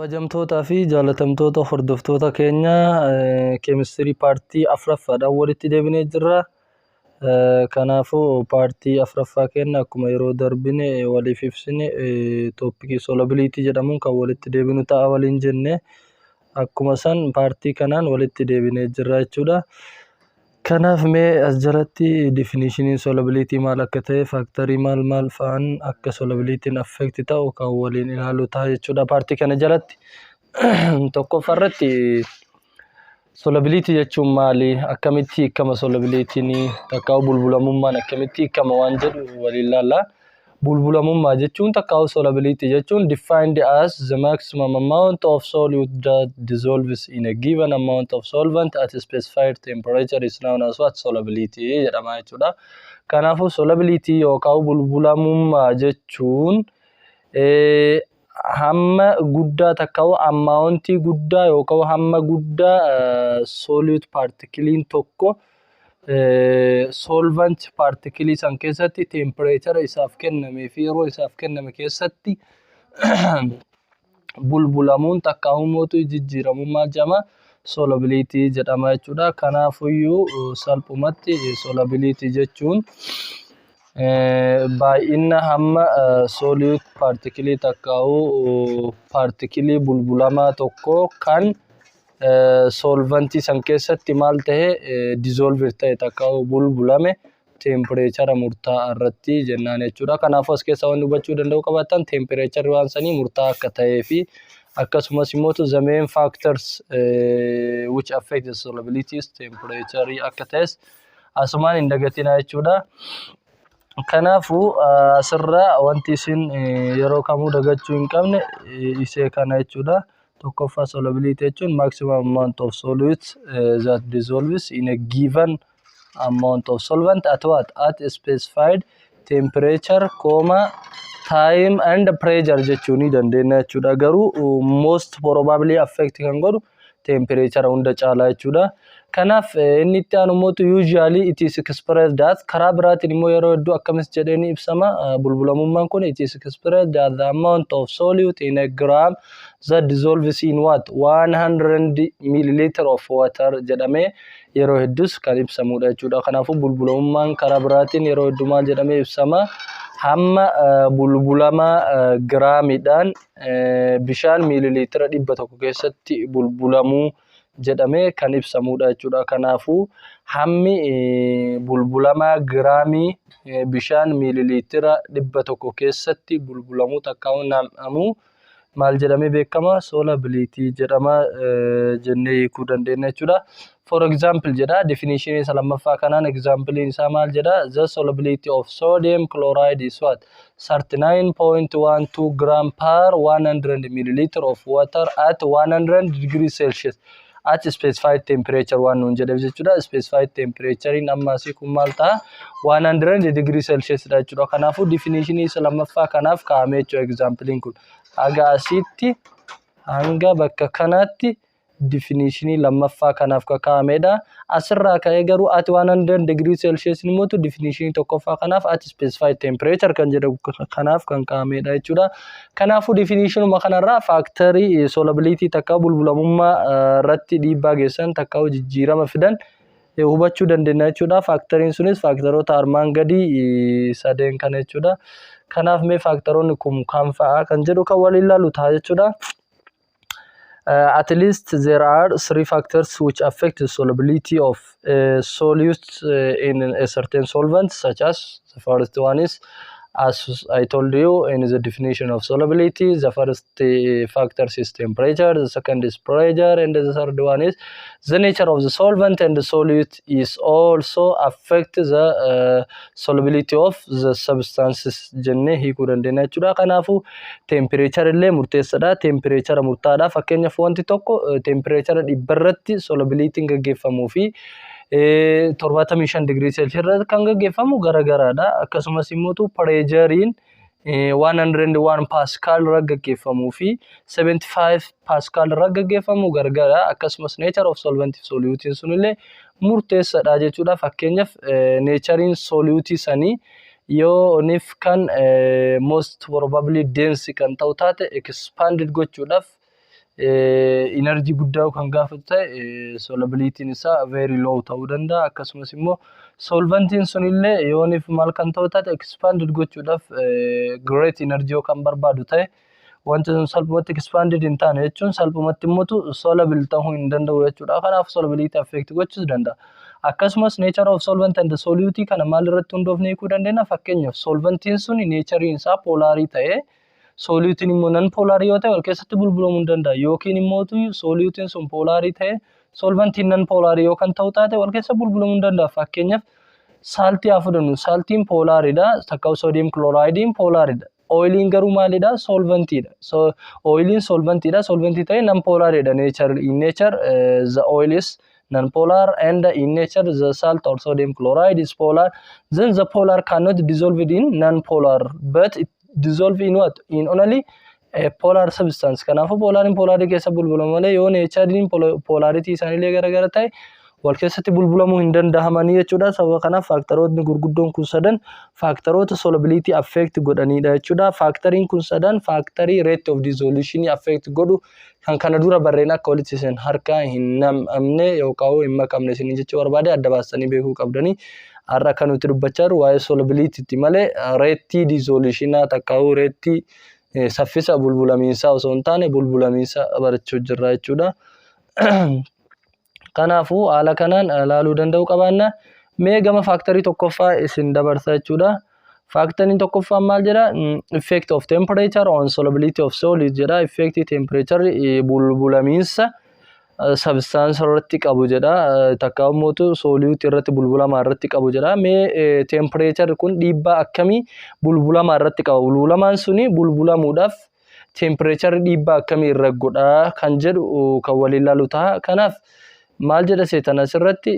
Kabajamtootaa fi jaalatamtoota hordoftoota keenya, keemistirii paartii afuraffaadhaan walitti deebinee jirra. Kanaafuu paartii afuraffaa keenya akkuma yeroo darbine waliif ibsine, topicii solubility jedhamuun kan walitti deebinu ta'a waliin jenne, akkuma san paartii kanaan walitti deebinee jirra jechuudha. Kanaaf mee as jalatti definitioniin solubility maal akka ta'e, factorii maal maal fa'aan akka solubilityn affect ta'u kan waliin ilaalu ta'a jechuudha. Paartii kana jalatti tokkoffaa irratti solubility jechuun maali? Akkamitti hiikama solubilityn, takkaa'u bulbulamummaan akkamitti hiikama waan jedhu waliin ilaalla. Bulbulamummaa jechuun, takkaa'u solubility jechuun, defined as the maximum amount of solute that dissolves in a given amount of solvent at a specified temperature is known as what? Solubility jedhama jechuudha. Kanaafuu solubility yookaan bulbulamummaa jechuun hamma guddaa, takkaa'u amountii guddaa yookaan hamma guddaa solute particleiin tokko solvent particleii san keessatti temperature isaaf kennamee fi yeroo isaaf kenname keessatti bulbulamuun, takkaa'u mootu jijjiiramuun maal jedhama? Solubility jedhama jechuudha. Kanaafuyyuu salphumatti solubility jechuun baay'ina hamma solute particleii, takkaa'u particleii bulbulamaa tokko kan solventii san keessatti maal ta'e, dissolve ta'e, takkaa'u bulbulame temperature murtaa'aa irratti jennaan jechuudha. Kanaafuu as keessaa wanni hubachuu danda'u qabaattan temperatureri waan sanii murtaa'aa akka ta'ee fi akkasumas immoo the main factors which affect the solubility is temperature akka ta'es asumaan hin dagatinaa jechuudha. Kanaafuu asirraa wanti isin yeroo kamuu dagachuu hin qabne isee kana jechuudha. Tokkoffaa, solubility jechuun maximum amount of solute that dissolves in a given amount of solvent at what? At a specified temperature, comma, time and pressure jechuu ni dandeenya jechuudha. Garuu most probably affect kan godhu temperature hunda caalaa jechuudha. Kanaaf inni itti aanu immoo usually it is expressed as, karaa biraatiin immoo yeroo hedduu akkamis jedhee ni ibsama bulbulamummaan kun? It is expressed as the amount of solute in a gram that dissolves in what? 100 milliliter of water jedhamee yeroo hedduus kan ibsamudha jechuudha. Kanaafuu bulbulamummaan karaa biraatiin yeroo hedduu maal jedhamee ibsama? Hamma bulbulamaa giraamiidhaan bishaan miililiitira 100 keessatti bulbulamuu jedhamee kan ibsamudha jechuudha. Kanaafuu hammi bulbulamaa giraamii bishaan miililiitira 100 keessatti bulbulamuu, takka nam'amuu maal jedhamee beekama? Solubility jedhama jennee hiikuu dandeenya jechuudha. For example jedha, definition isa lammaffaa kanaan example isaa maal jedha? The solubility of sodium chloride is what? 39.12 gram per 100 milliliter of water at 100 degree Celsius at specified temperature waan nuun jedheef jechuudha. Specified temperature amma asii kun maal ta'a? 100 degree Celsius dha jechuudha. Kanaafuu definition isa lammaffaa kanaaf kaa'amee jechuudha example kun. Haga asitti, hanga bakka kanaatti definitionii lammaffaa kanaaf kaa'amedha. Asirraa ka'ee garuu at 100 degree Celsius immoo definitionii tokkoffaa kanaaf at specified temperature kan jedhamu kanaaf kan kaa'amedha jechuudha. Kanaafuu definitionuma kanarraa factorii solubility, takka bulbulamummaa irratti dhiibbaa geessan, takka jijjiirama fidan hubachuu dandeenya jechuudha. Factoriin sunis factoroota armaan gadii sadeen kana jechuudha. Kanaaf mee factoroonni kun kam fa'a kan jedhu kan waliin ilaallu ta'a jechuudha. At least there are three factors which affect the solubility of solutes in a certain solvent, such as the first one is, as I told you in the definition of solubility, the first factor is temperature, the second is pressure, and the third one is the nature of the solvent and the solute is also affect the solubility of the substances jennee hiikuu dandeenya jechuudha. Kanaafuu temperature illee murteessaadha. Temperature murtaa'aadha. Fakkeenyaaf wanti tokko temperature 100 irratti solubilityn gaggeeffamuu fi 75 digirii seelshii irratti kan gaggeeffamu garagaraadha. Akkasumas immoo pressureiin 101 pascal irra gaggeeffamuu fi 75 pascal irra gaggeeffamu garagara. Akkasumas nature of solvent soluteiin sunillee murteessaadha jechuudha. Fakkeenyaaf natureiin soluteii sanii yoo nif kan most probably dense kan ta'u taate, expanded gochuudhaaf Energy guddaa kan gaafatu ta'e, solubilityn isaa very low ta'uu danda'a. Akkasumas immoo solventiin sunillee yooniif maal kan ta'u taate, expanded gochuudhaaf great energy yoo kan barbaadu ta'e, wanti sun salphumatti expanded hin taane jechuun salphumatti immoo soluble ta'uu hin danda'u jechuudha. Kanaaf solubility affect gochuus danda'a. Akkasumas nature of solvent and solute kana maal irratti hundoofnee hiikuu dandeenya? Fakkeenyaaf, solventiin sun naturein isaa polarii ta'ee, soluteiin immoo non polarii yoo ta'e, wal keessatti bulbulamuu hin danda'a. Yookiin immoo soluteiin sun polarii ta'ee, solventiin non polarii yoo kan ta'u taate, wal keessa bulbulamuu hin danda'a. Fakkeenyaaf, saltii haa fudhannu. Saltiin polariidha. Takka sodium chlorideiin polariidha. Oiliin garuu maalidha? Solventiidha. So oiliin solventiidha. Solventii ta'ee non polariidha. Nature in nature the oil is non-polar and in nature the salt or sodium chloride is polar. Then the polar cannot dissolve it in non-polar, but it dissolve in what? In only a polar substance. Kanaafuu polariin polarii keessa bulbulamu malee, yoo natureiin polarity isaaniillee garagara ta'e, wal keessatti bulbulamuu hin danda'amanii jechuudha. Sababa kanaaf factoroonni gurguddoon kun sadan factoroota solubility affect godhanidha jechuudha. Factoriin kun sadan factorii rate of dissolution affect godhu kan kana dura barreen akka walitti isin harkaa hin nam'amne yookaan hin makamne isin jechuu barbaade, adda baastanii beekuu qabdanii. Har'a kan nuti dubbachaa jirru waa'ee solubilitytti malee rateii dissolutionaa takkaa'uu rateii saffisa bulbulamiinsaa osoo hin taane, bulbulamiinsa barachuu jirra jechuudha. Kanaafuu haala kanaan ilaaluu danda'uu qabaanna. Mee gama factorii tokkoffaa isin dabarsa jechuudha. Factoriin tokkoffaan maal jedha? Effect of temperature on solubility of solid jedha. Effect temperature bulbulamiinsa substance irratti qabu jedha. Takka immoo solute irratti, bulbulamaa irratti qabu jedha. Mee temperature kun dhiibbaa akkamii bulbulamaa irratti qaba? Bulbulamaan suni bulbulamuudhaaf temperature dhiibbaa akkamii irra godha kan jedhu kan waliin ilaalu ta'a. Kanaaf maal jedha seetan asirratti?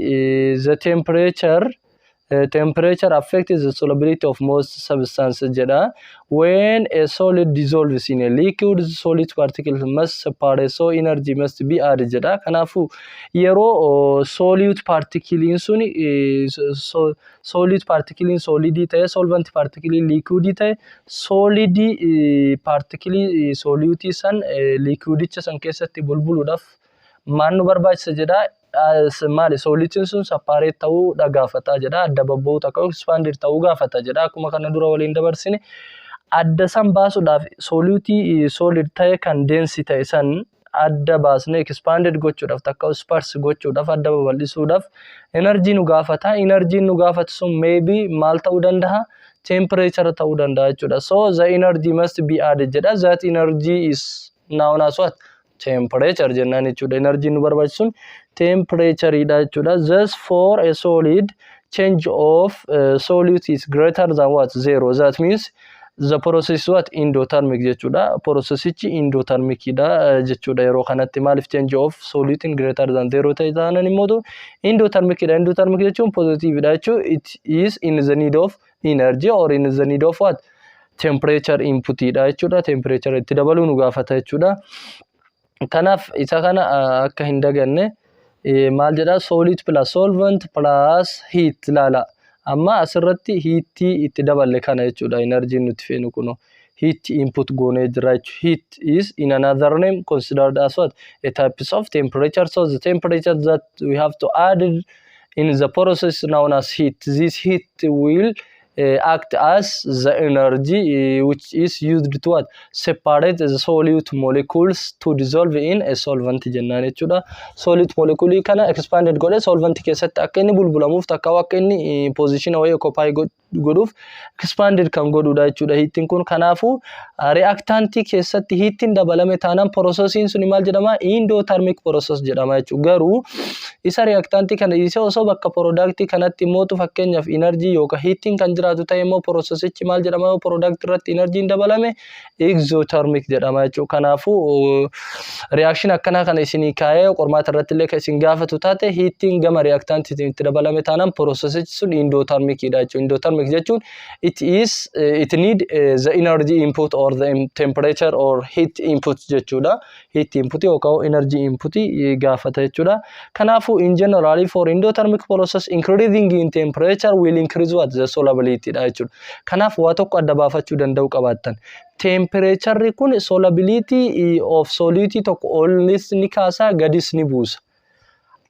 The temperature affects the solubility of most substances jedha. When a solid dissolves in a liquid, the solid particles must separate, so energy must be added jedha. Kanaafuu yeroo solute particleiin suni, solute particleiin solidii ta'e, solvent particleiin liquidii ta'e, solidii particleii soluteii san liquidicha san keessatti bulbuluudhaaf maal nu barbaachisa jedha. Maali, soluteiin sun separate ta'uu gaafata jedha. Adda babba'uu takka expanded ta'uu gaafata jedha. Akkuma kana dura waliin dabarsine, adda san baasuudhaaf, soluteii solid ta'e kan dense ta'e san adda baasnee expanded gochuudhaaf takka disperse gochuudhaaf, adda babal'isuudhaaf energy nu gaafata. Energyn nu gaafatu sun maybe maal ta'uu danda'a? Temperature ta'uu danda'a jechuudha. So the energy must be added jedha. That energy is known as what? Temperature jennaan jechuudha. Energy nu barbaachisu sun temperatureidha jechuudha. Thus for a solid, change of solute is greater than what? Zero. That means the process what? Endothermic jechuudha. Processichi endothermicidha jechuudha yeroo kanatti. Maaliif? Change of solute greater than zero ta'e taanan immoo endothermicidha. Endothermic jechuun positiveidha jechuudha. It is in the need of energy or in the need of what? Temperature inputidha jechuudha. Temperature itti dabaluu nu gaafata jechuudha. Kanaaf isa kana akka hin daganne. Maal jedha? Solute plus solvent plus heat. Ilaala. Amma asirratti heatii itti daballe kana jechuudha. Energy nuti feenu kuno heat input goonee jira jechuudha. Heat is in another name considered as what? A types of temperature. So the temperature that we have to add in the process known as heat. This heat will act as the energy which is used to what? Separate the solute molecules to dissolve in a solvent jennaan jechuudha. Solute molecule kana expanded godhe solvent keessatti akka inni bulbulamuuf, takka akka inni position wayii occupy godhuuf expanded kan godhudha jechuudha heatiin kun. Kanaafuu reactantii keessatti heatiin dabalame taanaan processiin suni maal jedhama? Endothermic process jedhama jechuudha. Garuu isa reactantii kana dhiisee osoo bakka productii kanatti immootu, fakkeenyaaf, energy yookaan heatiin kan jiraatu ta'e immoo, processichi maal jedhama? Yoo product irratti energyn dabalame, exothermic jedhama jechuudha. Kanaafuu reaction akkanaa kana isinii kaa'ee qormaata irratti illee kan isin gaafatu taate, heatiin gama reactantiitiin itti dabalame taanaan processichi sun endothermicidha jechuudha. Endothermic jechuun it need the energy input or the temperature or heat input jechuudha. Heat input yookaan energy input gaafata jechuudha. Kanaafuu in generally for endothermic process, increasing in temperature will increase what? The solubility. solubility dha jechuudha. Kanaaf waa tokko adda baafachuu danda'uu qabaattan. Temperatureri kun solubility of solute tokko olis ni kaasa, gadis ni buusa.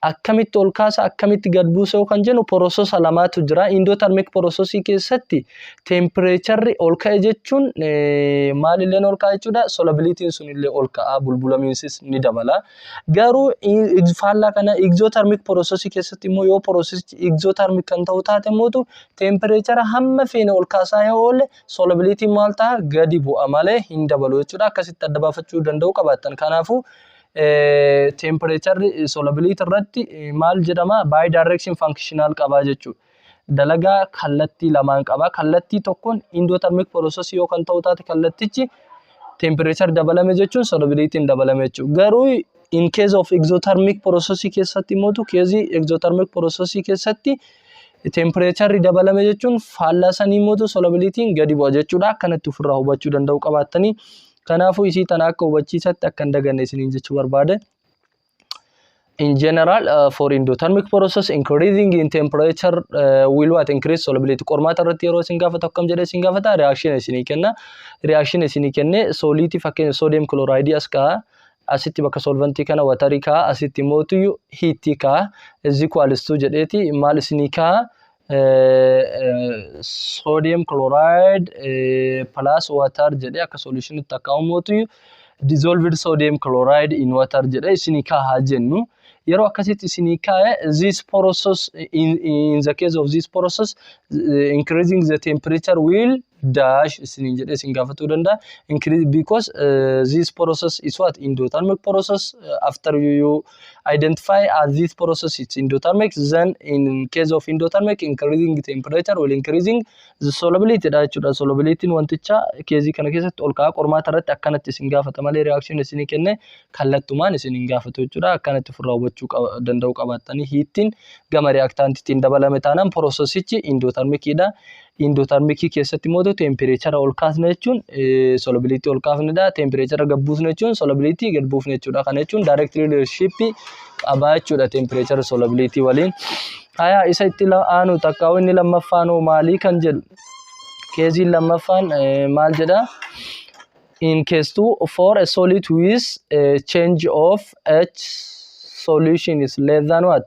Akkamitti ol kaasa, akkamitti gad buusa kan jennu processa lamaatu jira. Endothermic processii keessatti temperatureri ol ka'e jechuun maalilleen ol ka'a jechuudha? Solubilityn sunillee ol ka'a, bulbulamiinsis ni dabala. Garuu faallaa kana exothermic processii keessatti immoo yoo processichi exothermic kan ta'u taate immoo temperature hamma feene ol kaasaa yoo oolle solubilityn maal ta'a? Gadi bu'a malee hin dabalu jechuudha. Akkasitti adda baafachuu danda'uu qabaattan. Kanaafuu temperatureri solubility irratti maal jedhama? Bidirection functional qabaa jechuudha. Dalagaa kallattii lamaan qaba. Kallattii tokkoon endothermic process yoo kan ta'u taate kallattichi temperature dabalame jechuun solubilityn dabalame jechuudha. Garuu in case of exothermic process keessatti immoo case exothermic process keessatti temperatureri dabalame jechuun faallaa sanii immoo solubilityn gadi bu'a jechuudha. Akkanatti ofirraa hubachuu danda'uu qabaattanii. Kanaafuu isii tana akka hubachiisatti akka hin daganne isiniin jechuu barbaade. In general, for endothermic process, increasing in temperature will what? Increase solubility. Qormaata irratti yeroo isin gaafatu akkam jedhee isin gaafata? Reaction isinii kenna. Reaction isinii kenne solute, fakkeenya sodium chloride as ka'a. Asitti bakka solventii kana waterii ka'a. Asitti immoo heatii ka'a. Is equals to jedheeti maal isinii ka'a? Sodium chloride plus water jedhee akka solutionitti akka uumuutu dissolved sodium chloride in water jedhee isinii kaa'aa jennu. Yeroo akkasitti isinii kaa'e, this process, in the case of this process, increasing the temperature will dash isiniin jedhee isin gaafatuu danda'a. Increase because this process is what? Endothermic process. After you identify as this process is endothermic, then in case of endothermic, increasing temperature will increasing the solubility dha jechuudha. Solubilityn wanticha caseii kana keessatti ol ka'a. Qormaata irratti akkanatti isin gaafata malee reaction isinii kenne kallattumaan isin hin gaafatu jechuudha. Akkanatti ofirraa hubachuu danda'uu qabaattanii heatiin gama reactantiitiin dabalame taanaan processichi endothermiciidha. Endothermicii keessatti immoo temperature ol kaasne jechuun solubility ol kaafnedha. Temperature gad buusne jechuun solubility gad buufne jechuudha. Kana jechuun direct relationship qabaa jechuudha temperature solubility waliin. Haya, isa itti aanu takka inni lammaffaan maalii kan jedhu, caseiin lammaffaan maal jedha? In case 2, for a solid with a change of H solution is less than what?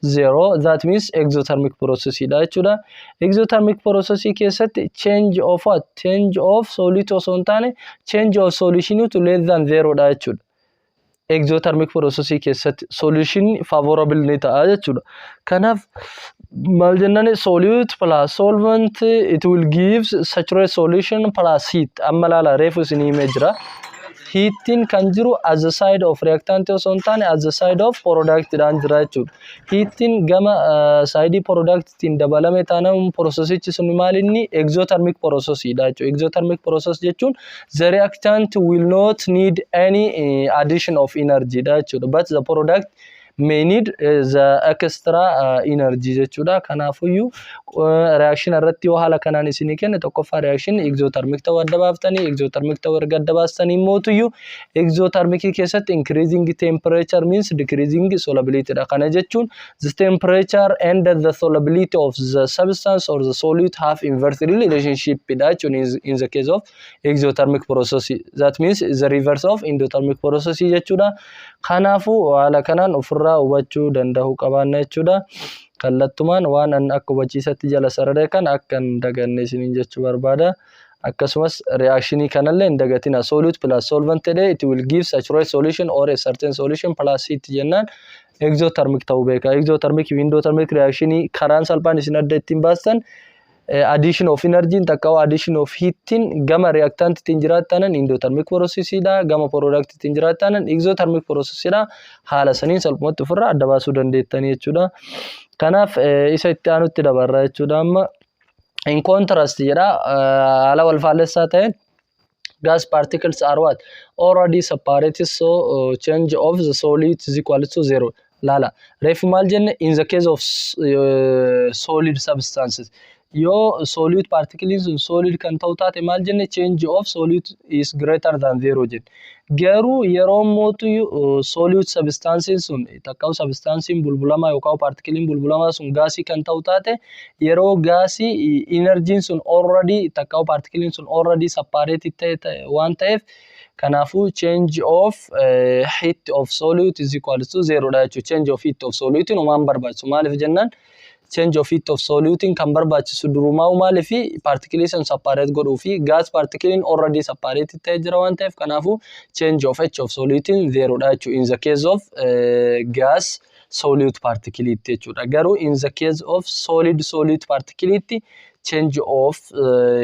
Zero. That means exothermic process dha jechuudha. Exothermic process keessatti change of what? Change of solute osoo hin taane change of solution to less than zero dha jechuudha. Exothermic process keessatti solution favorable ni ta'a jechuudha. Kanaaf maal jennaan? Solute plus solvent, it will give saturated solution plus heat. Amma laala, reefu isin himee jira. Heatiin kan jiru as the side of reactant osoo hin taane as the side of product dhaan jira jechuudha. Heatiin gama sideii productiin dabalame taanaan processichi sun maal inni? Exothermic process dha jechuudha. Exothermic process jechuun the reactant will not need any addition of energy dha jechuudha. But the product may need the extra energy jechuudha. Kanaafuyyuu reaction irratti yoo haala kanaan isinii kenne, tokkoffaa reaction exothermic ta'uu adda baaftanii, exothermic ta'uu erga adda baastanii mootuyyuu exothermicii keessatti increasing temperature means decreasing solubility dha. Kana jechuun the temperature and the solubility of the substance or the solute have inverse relationship dha jechuun in the case of exothermic process. That means the reverse of endothermic process jechuudha. Kanaafuu haala kanaan ofirraa hubachuu danda'uu qabaanna jechuudha. Kallattumaan waan an akka hubachiisatti jala sararee kana akka hin daganne isiniin jechuu barbaada. Akkasumas reactionii kanallee hin dagatina. Solute plus solvent jedhee it will give saturated solution or a certain solution plus heat jennaan exothermic ta'uu beeka. Exothermic fi endothermic reactionii karaan salphaan isin adda ittiin baastan addition of energy takka addition of heatiin gama reactantiitiin jiraattanan endothermic processidha. Gama productiitiin jiraattanan exothermic processidha. Haala saniin salphumatti ofirraa adda baasuu dandeettanii jechuudha. Kanaaf isa itti aanutti dabarra jechuudha amma. In contrast jedha, haala wal faallessaa ta'een gas particles are what? Already separated, so change of the solute is equal to zero. Laala, reefu maal jenne? In the case of solid substances. Yoo solute particles sun solid kan ta'u taate, maal jenne? Change of solute is greater than zero jenne. Garuu yeroo mootu solute substances sun, takka substancein bulbulamaa yookaan particlein bulbulamaa sun gaasii kan ta'u taate, yeroo gaasii energyn sun already, takka particlein sun already separated ta'e waan ta'eef, kanaafuu change of heat of solute is equal to zero dha jechuudha. Change of heat of solute homaan barbaachisu. Maaliif jennaan, change of heat of solute kan barbaachisu durumaa maaliif particles san separate godhuu fi gas particles already separated ta'e jira waan ta'eef, kanaafuu change of h of solute zero dha jechuudha in the case of gas solute particle jechuudha. Garuu in the case of solid solute particle, change of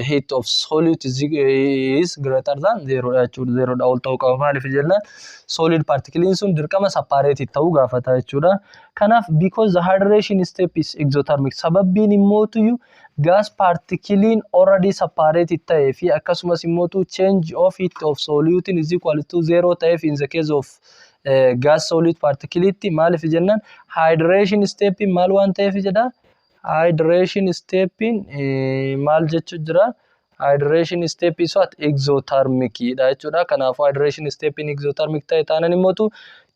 heat of solute is greater than zero dha jechuudha. Zero dha ol ta'uu qaba. Maaliif jennaan, solid particle sun dirqama separated ta'uu gaafata jechuudha. Kanaaf, because the hydration step is exothermic, sababbiin immootuyyuu gas particlein already separated ta'ee fi akkasumas immootu change of heat of solute is equal to zero ta'eef in the case of gas solute particle, maaliif jennaan, hydration step maal waan ta'eef jedha? Hydration step maal jechuu jira? Hydration step is what? Exothermic dha jechuudha. Kanaafuu hydration step exothermic ta'e taanan immootu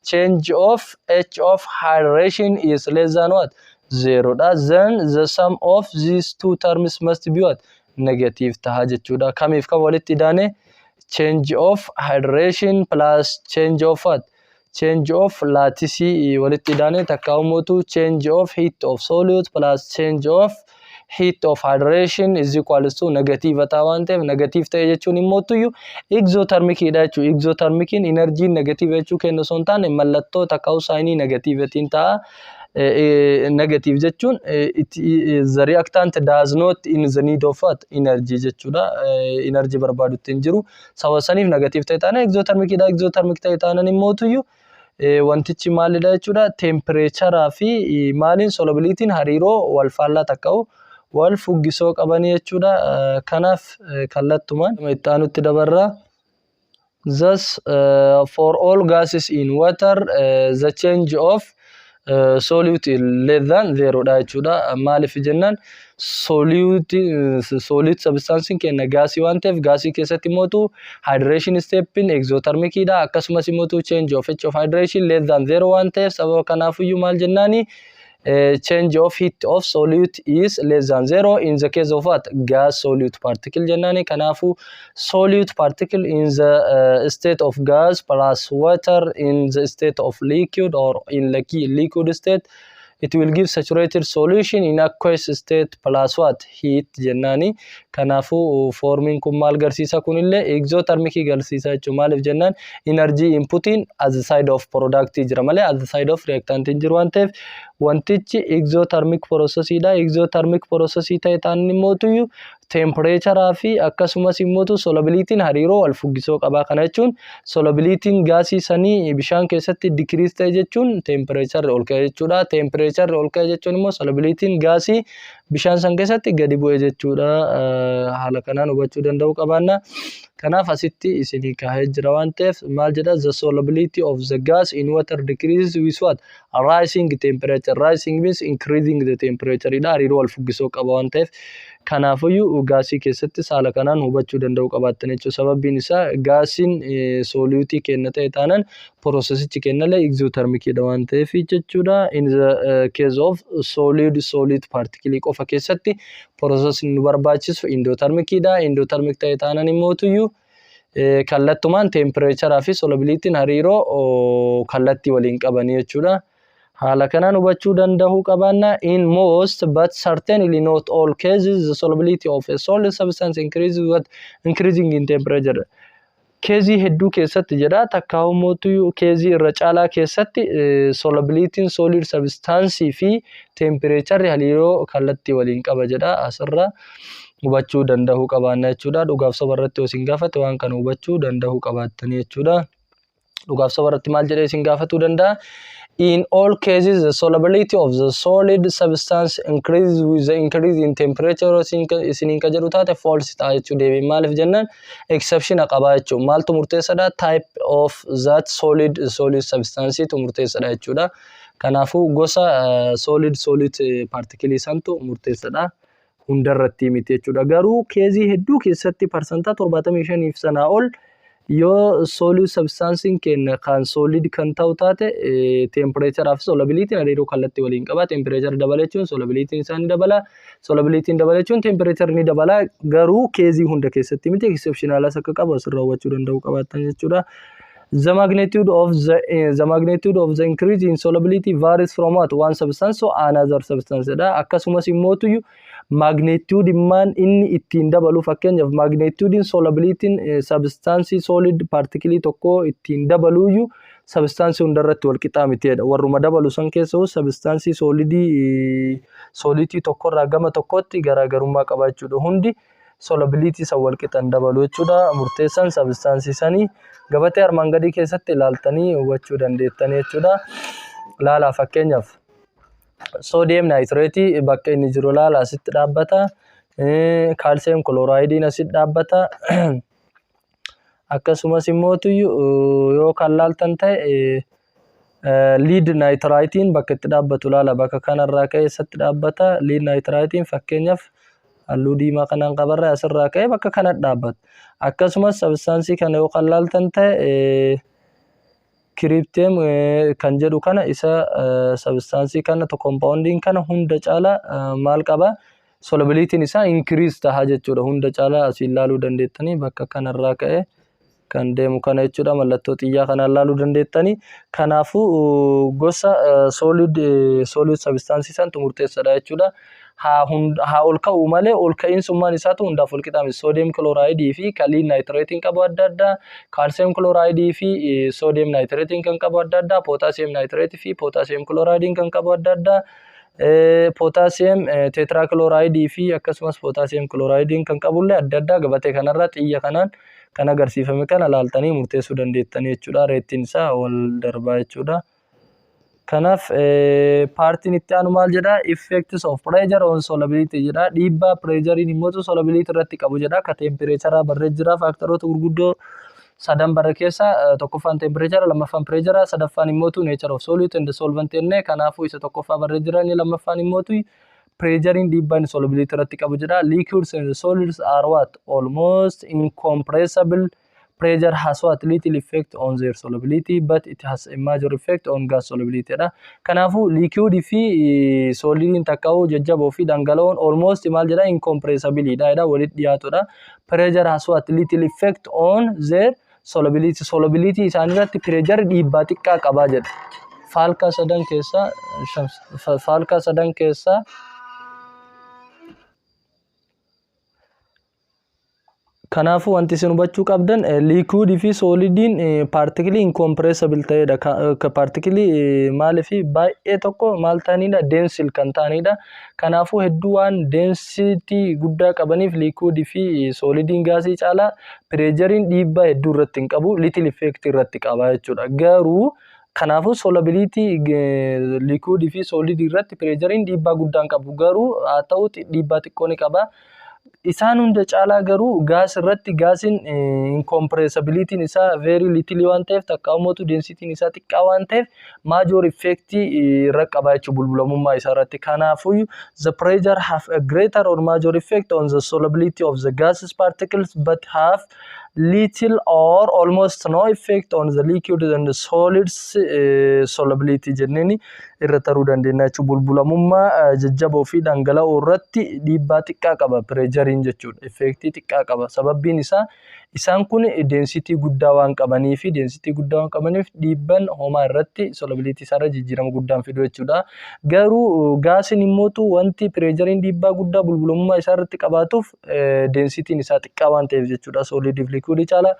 change of h of hydration is less than what? Zero dha. Then the sum of these two terms must be what? Negative taha jechuudha. Kamiif kam walitti idaane? Change of hydration plus change of what? Change of lattice walitti idaane, takka immootu change of heat of solute plus change of heat of hydration is equal to negative ta'a waan ta'eef, negative ta'e jechuun immootuyyuu exothermic dha jechuudha. Exothermiciin energy negative jechuu kennu osoo hin taane, mallattoo takka signii negativetiin ta'a. Negative jechuun the reactant does not in the need of what? Energy jechuudha. Energy barbaadutti hin jiru. Sababa saniif negative ta'e taanaan exothermic dha. Exothermic ta'e taanaan immootuyyuu wantichi maalidha jechuudha? Temperaturaa fi maaliin solubilityn hariiroo wal faallaa takka'u wal fuggisoo qabanii jechuudha. Kanaaf kallattumaan itti aanutti dabarra. Thus, for all gases in water, the change of solute is less than zero dha jechuudha. Maaliif jennaan, solute solid substance kenna gaasii waan ta'eef, gaasii keessatti immootu hydration stepin exothermic dha. Akkasumas immootu change of h of hydration less than zero waan ta'eef, sababa kanaafiyyuu maal jennaani? Change of heat of solute is less than zero in the case of what? Gas solute particle jennaani. Kanaafuu solute particle in the state of gas plus water in the state of liquid or in liquid state, it will give saturated solution in aqueous state plus what? Heat jennaani. Kanaafuu formiin kun maal garsiisa? Kunillee exothermic garsiisa jechuudha. Maaliif jennaan, energy inputiin as the side of product jira malee as the side of reactant hin jiru waan ta'eef, wantichi exothermic process dha. Exothermic process ta'e taanaan immootuyyuu temperaturaa fi akkasumas immootu solubilityn hariiroo wal fuggisoo qaba. Kana jechuun solubilityn gaasii sanii bishaan keessatti decrease ta'e jechuun temperaturri ol ka'e jechuudha. Temperaturri ol ka'e jechuun immoo solubilityn gaasii bishaan san keessatti gadi bu'e jechuudha. Haala kanaan hubachuu danda'uu qabaanna. Kanaaf asitti isinii kaa'ee jira waan ta'eef, maal jedha? The solubility of the gas in water decreases with what? Rising temperature. Rising means increasing the temperature dha. Hariiroo wal fuggisoo qaba waan ta'eef, kanaafiyyuu gaasii keessatti haala kanaan hubachuu danda'uu qabaattan jechuudha. Sababbiin isaa gaasiin soluteii kenna ta'e taanaan processichi kennallee exothermiciidha waan ta'eef jechuudha. In the case of solid solid particle qofa keessatti processni nu barbaachisu endothermiciidha. Endothermic ta'e taanaan immootuyyuu kallattumaan temperaturaa fi solubilityn hariiroo kallattii waliin qabanii jechuudha. Haala kanaan hubachuu danda'uu qabaanna. In most but certainly not all cases, the solubility of a solid substance increases with increasing in temperature. Caseii hedduu keessatti jedha, takka mootuu caseii irra caalaa keessatti solubilityn solid substance fi temperaturri hariiroo kallattii waliin qaba jedha. Asirra hubachuu danda'uu qabaanna jechuudha. Dhugaaf soba irratti yoo isin gaafate, waan kana hubachuu danda'uu qabaattanii jechuudha. Dhugaaf soba irratti maal jedhee isin gaafatuu danda'a? In all cases, the solubility of the solid substance increases with the increase in temperature isiniin ka jedhu taate, false ta'a jechuu deebiin. Maaliif jennaan, exception qaba jechuudha. Maaltu murteessadha? Type of that solid solid substance tu murteessadha jechuudha. Kanaafuu gosa solid solute particleii santu murteessadha. Hundarratti miti jechuudha. Garuu caseii hedduu keessatti 75% sanaa ol yoo solid substanceiin keenya kan solid kan ta'u taate, temperatureaa fi solubilityn hariiroo kallattii waliin qaba. Temperature dabala jechuun solubilityn isaa ni dabala. Solubilityn dabala jechuun temperature ni dabala. Garuu caseii hunda keessatti miti, exceptionalas akka qabu asirraa hubachuu danda'uu qabaattan jechuudha. The magnitude of the increase in solubility varies from what one substance to another substance dha. Akkasumas immootuyyuu magnitude immaan inni ittiin dabalu, fakkeenyaaf magnitude solubilityn substance solid particle tokko ittiin dabaluyyuu substance hundarratti wal qixaa mitiidha. Warruma dabalu san keessa substance solidii soluteii tokkorraa gama tokkotti garaagarummaa qaba jechuudha. Hundi solubility san wal qixan dabalu jechuudha. Murteessan substance sanii gabatee armaan gadii keessatti ilaaltanii hubachuu dandeettanii jechuudha. Laalaa, fakkeenyaaf sodium nitrateii bakka inni jiru laala, asitti dhaabbata. Calcium chlorideiin asitti dhaabbata. Akkasumas immootu yoo kan laaltan ta'e, lead nitrateiin bakka itti dhaabbatu laala, bakka kanarraa ka'ee eessatti dhaabbata? Lead nitrateiin fakkeenyaaf halluu diimaa kanaan qabarra asirraa ka'ee bakka kanatti dhaabbata. Akkasumas substanceii kana yoo kan laaltan ta'e, krypton kan jedhu kana, isa substanceii kana, compoundiin kana hunda caalaa maal qaba? Solubilityn isaa increase ta'a jechuudha. Hunda caalaa asiin laaluu dandeettanii, bakka kanarraa ka'ee kan deemu kana jechuudha. Mallattoo xiyyaa kanaan laaluu dandeettanii. Kanaafuu gosa solid solid substanceii santu murteessaadha jechuudha. Haa ol ka'u malee ol ka'iinsummaan isaatu hundaaf wal qixa miti. Sodium chlorideii fi kan lead nitrateiin qabu adda addaa, calcium chlorideii fi sodium nitrateiin kan qabu adda addaa, potassium nitrateii fi potassium chlorideiin kan qabu adda addaa, potassium tetrachlorideii fi akkasumas potassium chlorideiin kan qabullee adda addaa. Gabatee kanarraa xiyya kanaan kan agarsiifame kana laaltanii murteessuu dandeettanii jechuudha. Rateiin isaa wal darbaa jechuudha. Kanaaf partiin itti aanu maal jedhaa? Effects of pressure on solubility jedha. Dhiibbaa pressureiin immoo solubility irratti qabu jedha. Ka temperatureaa barree jira. Factoroota gurguddoo sadan barre keessa tokkoffaan temperature, lammaffaan pressure, sadaffaan immoo nature of solute and solvent jennee. Kanaafuu isa tokkoffaa barree jira. Inni lammaffaan immoo pressureiin dhiibbaa inni solubility irratti qabu jedha. Liquids and solids are what? Almost incompressible. Pressure has what? Little effect on their solubility, but it has a major effect on gas solubility dha. Kanaafuu liquid fi solidiin, takka'uu jajjaboo fi dhangala'oon, almost maal jedha? Incompressible dha jedha, walitti dhiyaatudha. Pressure has what? Little effect on their solubility. Solubility isaanii irratti pressure dhiibbaa xiqqaa qabaa jedha. Faalkaa sadan keessaa Kanaafuu wanti isin hubachuu qabdan, liquidii fi solidiin particleii incompressible ta'edha. Particleii maaliif baay'ee tokko maal ta'anidha? Densely kan ta'anidha. Kanaafuu hedduu waan density guddaa qabaniif liquidii fi solidiin gaasii caalaa pressureiin dhiibbaa hedduu irratti hin qabu. Little effect irratti qaba jechuudha. Garuu kanaafuu solubility liquidii fi solidii irratti pressureiin dhiibbaa guddaa hin qabu. Garuu haa ta'u, dhiibbaa xiqqoo ni qaba. Isaan hunda caalaa garuu gas irratti gaasiin incompressibilityn isaa very little waan ta'eef, takka immoo densityn isaa xiqqaa waan ta'eef, major effect irra qaba jechuudha bulbulamummaa isaa irratti. Kanaafuu the pressure have a greater or major effect on the solubility of the gases particles but have little or almost no effect on the liquid and the solids solubility jenneeni irra taruu dandeenya jechuudha. Bulbulamummaa jajjaboo fi dhangala'oo irratti dhiibbaa xiqqaa qaba pressureiin jechuudha. Effectii xiqqaa qaba. Sababbiin isaa isaan kun density guddaa waan qabanii fi density guddaa waan qabaniif dhiibban homaa irratti solubility isaarra jijjiirama guddaan fidu jechuudha. Garuu gaasiin immootu wanti pressureiin dhiibbaa guddaa bulbulamummaa isaa irratti qabaatuuf densityn isaa xiqqaa waan ta'eef jechuudha. Solidii fi liquidii caala.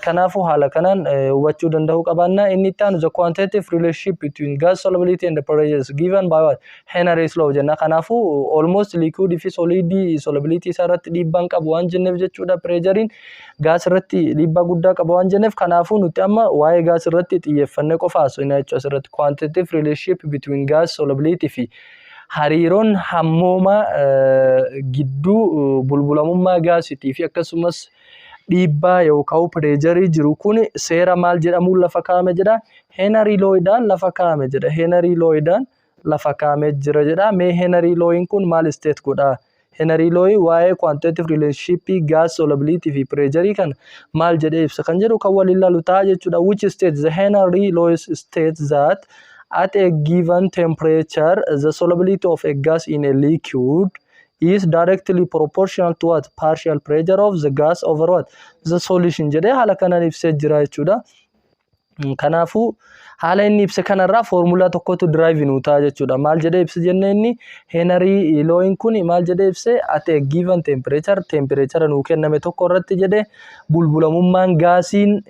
Kanaafuu haala kanaan hubachuu danda'uu qabaanna. Inni itti aanu the quantitative relationship between gas solubility and the pressure is given by what? Henry's law jenna. Kanaafuu almost liquid fi solidii solubility isaa irratti dhiibbaan qabu waan jenneef jechuudha. Pressureiin gas irratti dhiibbaa guddaa qaba waan jenneef, kanaafuu nuti amma waa'ee gas irratti xiyyeeffannee qofa haasofna jechuudha asirratti. Quantitative relationship between gas solubility fi hariiroon hammoomaa gidduu bulbulamummaa gaasiitii fi akkasumas Dhiibbaa yookaan pressureii jiru kun seera maal jedhamuun lafa kaa'ame jedha? Henry Lawidhaan lafa kaa'ame jedha. Henry Lawidhaan lafa kaa'amee jira jedha. Mee Henry Lawiin kun maal state godha? Henry Law waa'ee quantitative relationship gas solubility fi pressure kana maal jedhee ibsa kan jedhu kan waliin ilaalu ta'a jechuudha. Which states the Henry Law states that at a given temperature, the solubility of a gas in a liquid is directly proportional to what? Partial pressure of the gas over what? The solution jedhee haala kanaan ibsee jira jechuudha. Kanaafuu haala inni ibse kanarraa foormulaa tokkotu derive nuu ta'a jechuudha. Maal jedhee ibse jenne? Inni Henry Lawiin kun maal jedhee ibse? At a given temperature, temperature nuu kenname tokko irratti jedhee, bulbulamummaan gaasiin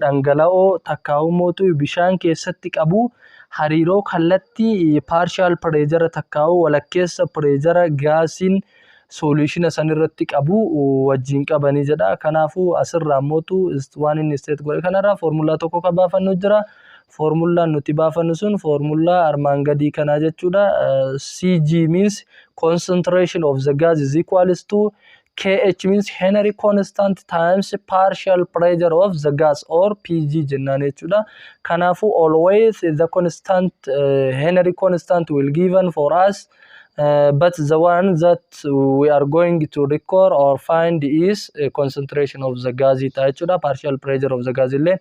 dhangala'oo takkaa'u bishaan keessatti qabu hariiroo kallattii partial pressure takkaa'u walakkeessa pressure gaasiin solutiona san irratti qabu wajjin qabanii jedha. Kanaafuu asirraa mootu waan inni state godhe kanarraa foormulaa tokko kan baafannu jira. Foormulaan nuti baafannu sun foormulaa armaan gadii kanaa jechuudha. CG means concentration of the gas is equals to KH means Henry constant times partial pressure of the gas or PG jennaan jechuudha. Kanaafuu always the constant, Henry constant will given for us, but the one that we are going to record or find is concentration of the gas ta'a jechuudha. Partial pressure of the gas illee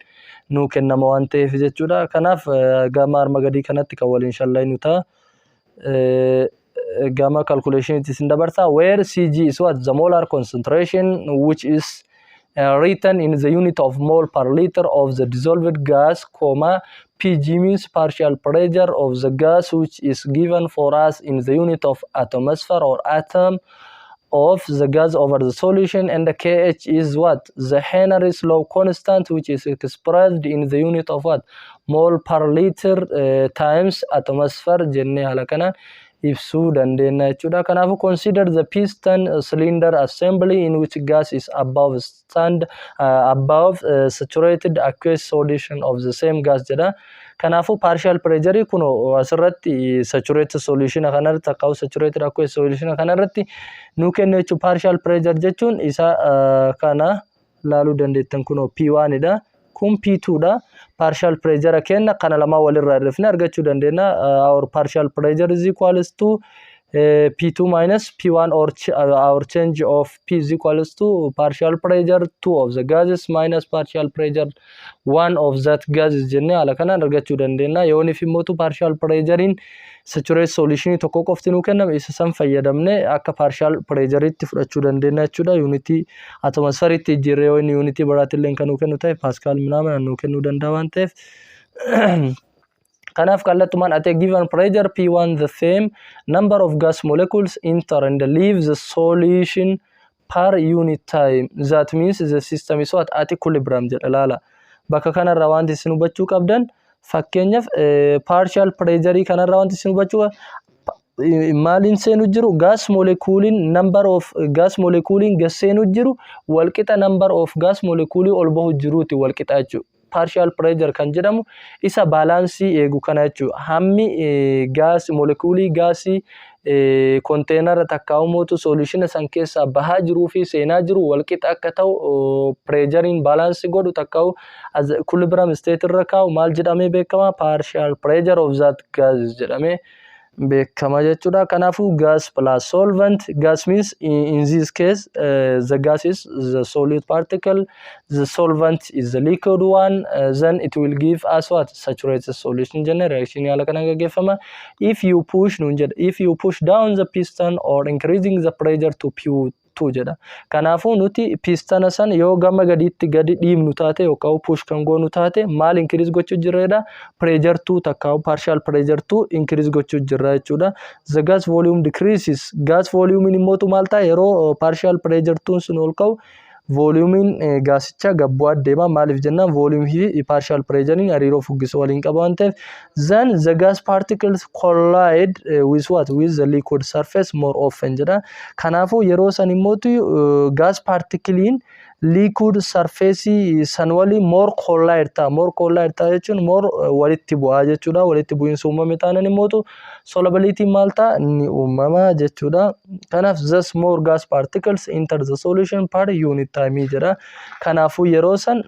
nuu kennama waan ta'eef jechuudha. Kanaaf gama arma gadii kanatti kan waliin shallaynu ta'a. Gama calculation isin dabarsa. Where CG is what? The molar concentration, which is written in the unit of mole per liter of the dissolved gas, comma, PG means partial pressure of the gas, which is given for us in the unit of atmosphere or atom of the gas over the solution, and the KH is what? The Henry's law constant, which is expressed in the unit of what? Mole per liter times atmosphere jennee haala kanaan ibsuu dandeenya jechuudha. Kanaafuu consider the piston cylinder assembly in which gas is above stand above saturated aqueous solution of the same gas jedha. Kanaafuu partial pressure kun asirratti saturated solution kanarratti akka saturated aqueous solution kanarratti nu kennu jechuudha. Partial pressure jechuun isa kana laaluu dandeettan, kun P1 dha. Kun P2 dha. Partial pressure kenna kana lamaan walirraa hir'ifnee argachuu dandeenya. Our partial pressure is equals to P2 minus P1 or ch our change of P is equals to partial pressure 2 of the gases minus partial pressure 1 of that gases jennee haala kanaan argachuu dandeenya. Yooniif immoo partial pressurein saturated solution tokko qofti nuu kenname, isa san fayyadamne akka partial pressure'itti fudhachuu dandeenya jechuudha. Unitii atmosphere'itti jijjiirree yoo inni unitii biraatti kan nuu kennu ta'e, pascal minaamin nuu kennuu danda'a waan ta'eef. Kanaaf kallattumaan at a given pressure P1, the same number of gas molecules enter and leave the solution per unit time. That means the system is what? At equilibrium jedha laala. Bakka kanarraa wanti isin hubachuu qabdan, fakkeenyaaf partial pressure kanarraa wanti isin hubachuu, maaliin seenu jiru? Gas moleculein, number of gas moleculein gas seenu jiru walqixa number of gas moleculeii ol bahu jiruuti walqixa jechuudha. Partial pressure kan jedhamu isa balanceii eegu kana jechuudha. Hammi gas moleculeii gaasii containera takkaa'umuutu solutiona san keessaa bahaa jiruu fi seenaa jiru walqixa akka ta'u pressureiin balanceii godhu takkaa'u equilibrium state irra kaa'u maal jedhamee beekama? Partial pressure of that gas jedhamee beekama jechuudha. Kanaafuu gas plus solvent, gas means in this case the gas is the solid particle, the solvent is the liquid one, then it will give us what? Saturated solution jenne reaction haala kanaan gaggeeffama. If you push nuun jedha, if you push down the piston or increasing the pressure to P2 jedha. Kanaafuu nuti pistona san yoo gama gadiitti gadi dhiibnu taate yookaan push kan goonu taate, maal increase gochuu jirreedha? Pressure 2 takka partial pressure 2 increase gochuu jirra jechuudha. The gas volume decreases. Gas volume immootu maal ta'a? Yeroo partial pressure 2 sun ol ka'u volumeiin gaasichaa gad bu'aa deema. Maaliif jennaan, volumeii fi partial pressureiin hariiroo fuggisoo waliin qaba waan ta'eef. Then the gas particles collide with what? With the liquid surface more often jedha. Kanaafuu yeroo san immootu gas particleiin Liquid surface san waliin more collide ta'a. More collide ta'a jechuun more walitti bu'aa jechuudha. Walitti bu'iinsa uumame taanaan immootu solubility maal ta'a? Ni uumama jechuudha. Kanaaf thus more gas particles enter the solution per unit time jedha. Kanaafuu yeroo san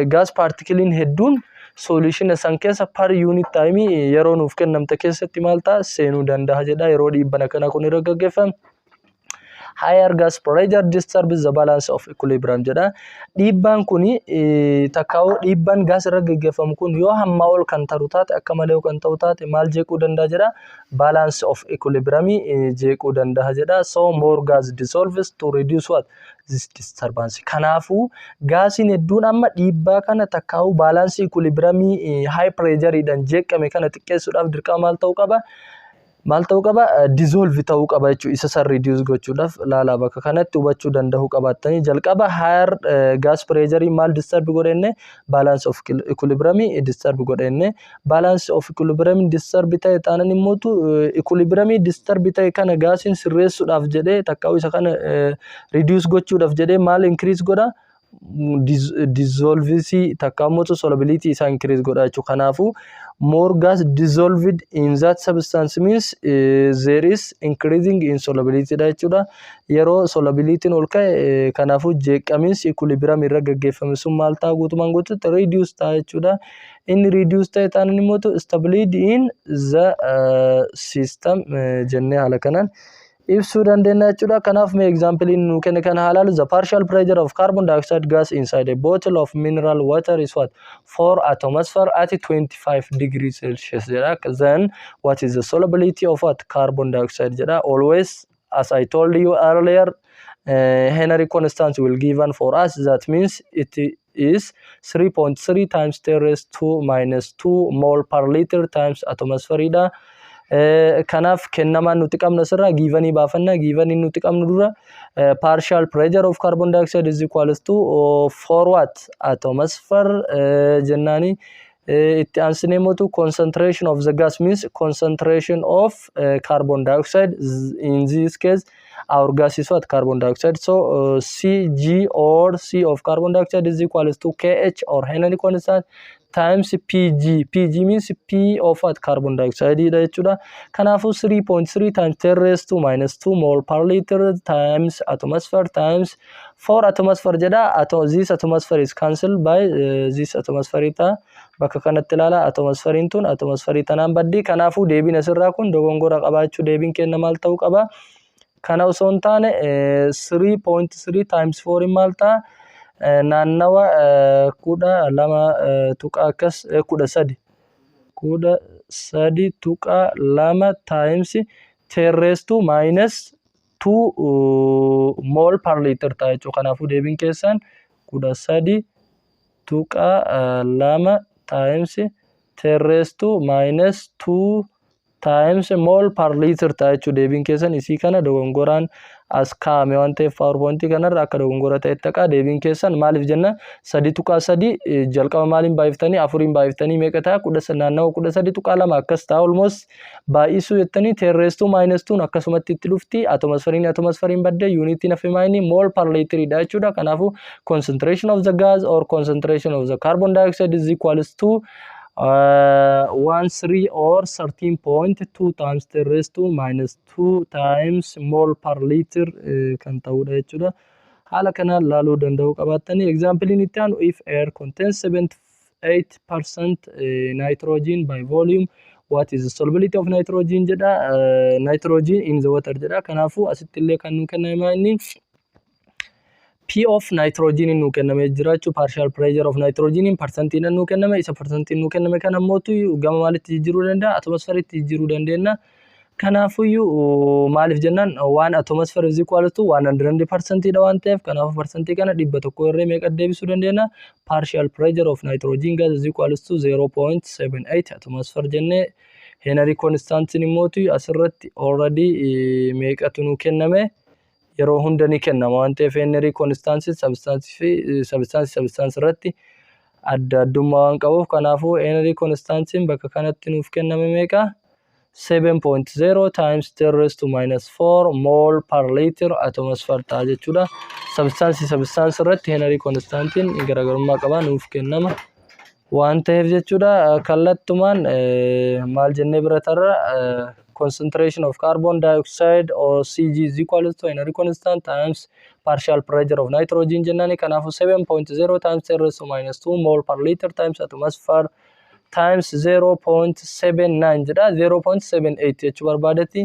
gas particlein hedduun solution san keessa per unit time yeroo nuuf kennamte keessatti maal ta'a? Seenuu danda'a jedha yeroo dhiibban akkana kun irra gaggeeffame. Higher gas pressure disturbs the balance of equilibrium jedha. Dhiibbaan kuni takkaa'uu dhiibbaan gas irra gaggeeffamu kun yoo hamma ol kan taru taate, akka malee kan ta'u taate, maal jeequu danda'a jedha? Balance of equilibrium jeequu danda'a jedha. So more gas dissolves to reduce what? This disturbance. Kanaafuu gaasiin hedduun amma dhiibbaa kana takkaa'uu balance equilibrium high pressureidhaan jeeqame kana xiqqeessuudhaaf dirqama maal ta'uu qaba? Maal ta'uu qaba? Dissolve ta'uu qaba jechuudha. Isa san reduce gochuudhaaf laalaa, bakka kanatti hubachuu danda'uu qabaattanii, jalqaba higher gas pressure maal disturb godhenne? Balance of equilibrium disturb godhenne. Balance of equilibrium disturb ta'e taanan immootu equilibrium disturb ta'e kana gaasiin sirreessuudhaaf jedhee takkaa'u isa kana reduce gochuudhaaf jedhee maal increase godha? Dissolvesii takka immoo solubility isaa increase godha jechuudha. Kanaafuu more gas dissolved in that substance means there is increasing in solubility dha jechuudha. Yeroo solubility'n ol ka'e, kanaafuu jeeqamiinsi equilibrium irra gaggeeffame sun maal ta'a? Guutumaan guututti reduce ta'a jechuudha. Inni reduce ta'e taanaan immoo stability in the system jennee haala kanaan ibsuu dandeenya jechuudha. Kanaaf mee example nu kenne kana haa ilaallu. The partial pressure of carbon dioxide gas inside a bottle of mineral water is what? 4 atmosphere at 25 degrees Celsius jedha. Then what is the solubility of what? Carbon dioxide jedha. Always, as I told you earlier, Henry constant will given for us. That means it is 3.3 times 10 raised to minus 2 mole per liter times atmosphere dha. Kanaaf kennamaan nuti qabnu asirraa givenii baafanna. Givenii nuti qabnu dura partial pressure of carbon dioxide is equals to 4 what? Atmosphere jennaani. Itti aansinee mootu concentration of the gas means concentration of carbon dioxide. In this case, our gas is what? Carbon dioxide. So Cg or C of carbon dioxide is equals to Kh or Henry constant times Pg. Pg means P of what? Carbon dioxide dha jechuudha. Kanaafuu 3.3 times 10 raised to minus 2 mole per liter times atmosphere times 4 atmosphere jedha. This atmosphere is cancelled by this atmosphere ta'a. Bakka kanatti ilaala, atmospherein tun atmosphere tanaan baddi. Kanaafuu deebiin asirraa kun dogongora qabaachuu, deebiin kenna maal ta'uu qaba? Kana osoo hin taane 3.3 times 4 maal ta'a? Naannawa 12 tuqa akkas 13, 13.2 times 10 raised to minus 2 mole per liter ta'a jechuudha. Kanaafuu deebiin keessan 13.2 times 10 raised to minus 2 times mole per liter ta'a jechuudha. Deebiin keessan isii kana dogongoraan as kaa'ame waan ta'eef PowerPointii kanarra akka dogongora ta'etti taqa. Deebiin keessan maaliif jenna, 3.3 jalqaba maaliin baay'iftanii, afuriin baay'iftanii meeqa ta'a? Kudha naannawa 13.2 akkas ta'a almost. Baay'isuu jettanii ten raised to minus twon akkasumatti itti dhufti. Atmosphereiin atmosphereiin baddee unitiin hafe maayini? Mole per literiidha jechuudha. Kanaafuu concentration of the gas or concentration of the carbon dioxide is equals to 1 3 or 13.2 times 10 raised to minus 2 times mole per liter kan ta'udha jechuudha. Haala kanaan laaluu danda'uu qabaattanii. Examplein itti aanu, if air contains 78% nitrogen by volume, what is the solubility of nitrogen jedha, nitrogen in the water jedha. Kanaafuu asitti illee kan nu kenname inni P of nitrogen nu kenname jira jechuudha. Partial pressure of nitrogen percentiin nu kenname. Isa percentiin nu kenname kana ammootu gama maalitti jijjiiruu danda'a? Atmosphereitti jijjiiruu dandeenya. Kanaafuyyuu maaliif jennaan, one atmosphere is equal to 100% dha waan ta'eef, kanaafuu percentii kana 100 irree meeqa deebisuu dandeenya? Partial pressure of nitrogen gas is equal to 0.78 atmosphere jennee, Henry constantiin immootu asirratti already meeqatu nu kenname? Yeroo hunda ni kennama waan ta'eef, Henry constantii substanceii fi substanceii substanceii irratti adda addummaa waan qabuuf, kanaafuu Henry constantiin bakka kanatti nuuf kenname meeqa? 7.0 times 10 raised to minus 4 mole per liter atmosphere ta'a jechuudha. Substance substance irratti Henry constantiin garaagarummaa qaba, nuuf kennama waan ta'eef jechuudha. Kallattumaan maal jennee bira tarra? Concentration of carbon dioxide or Cg is equal to Henry constant times partial pressure of nitrogen jennaani. Kanaafuu 7.0 times 10 raised to minus 2 mole per liter times atmosphere times 0.79 jedha, 0.78 jechuu barbaadetti.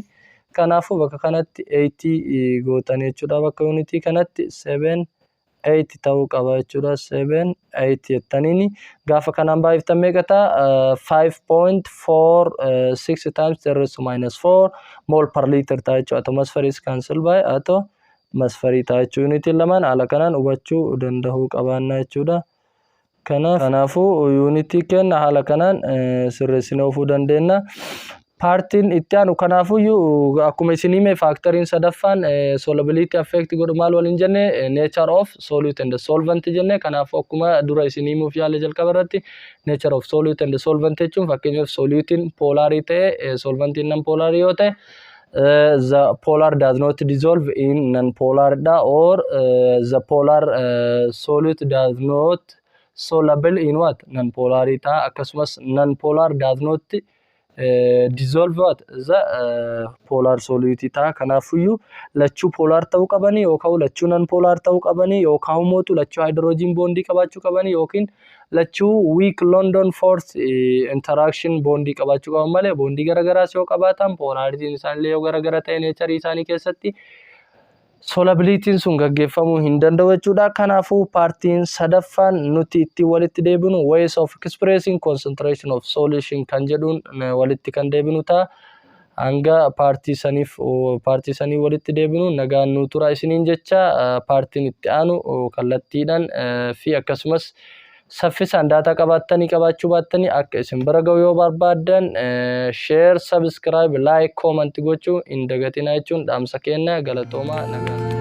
Kanaafuu bakka kanatti 80 gootan jechuudha. Bakka unitii kanatti 7 8 ta'uu qaba jechuudha. 7 8 jettaniini gaafa kanaan baay'iftan meeqa ta'a? 5.46 times 10 raised to minus 4 mole per liter ta'a jechuudha. Atmosphere is cancelled by atmosphere ta'a jechuudha. Unitiin lamaan haala kanaan hubachuu danda'uu qabaanna jechuudha. Kanaafuu unitii kenna haala kanaan sirreessinee oofuu dandeenya. Partiin itti aanu, kanaafuyyuu akkuma isin hime, factoriin sadaffaan solubility affect godhu maal waliin jenne? Nature of solute and solvent jenne. Kanaafuu akkuma dura isin himuuf yaale jalqaba irratti, nature of solute and solvent jechuun, fakkeenyaaf, solutiin polarii ta'e solventiin non polarii yoo ta'e, the polar does not dissolve in non-polar dha, or the polar solute does not soluble in what? Non-polar ta'a. Akkasumas non-polar does not dissolve what? The polar solute ta'a. Kanaafuyyuu lachuu polar ta'uu qabanii yookaan lachuu non polar ta'uu qabanii yookaan immoo lachuu hydrogen bondii qabaachuu qabanii yookiin lachuu weak London force interaction bondii qabaachuu qaban malee, bondii garagaraas yoo qabaatan, polarityn isaanillee yoo garagara ta'e, naturii isaanii keessatti solubilityn sun gaggeeffamuu hin danda'u jechuudha. Kanaafuu partiin sadaffaan nuti ittiin walitti deebinu ways of expressing concentration of solution kan jedhuun walitti kan deebinu ta'a. Hanga partii saniif, partii sanii walitti deebinu nagaan nu tura isiniin jecha. Partiin itti aanu kallattiidhaan fi akkasumas saffisaan data qabaattanii qabaachuu baattanii akka isin bira ga'u yoo barbaaddan, share, subscribe, like, comment gochuu hin dagatinaa jechuun dhaamsa kenna. Galatoomaa, nagaan.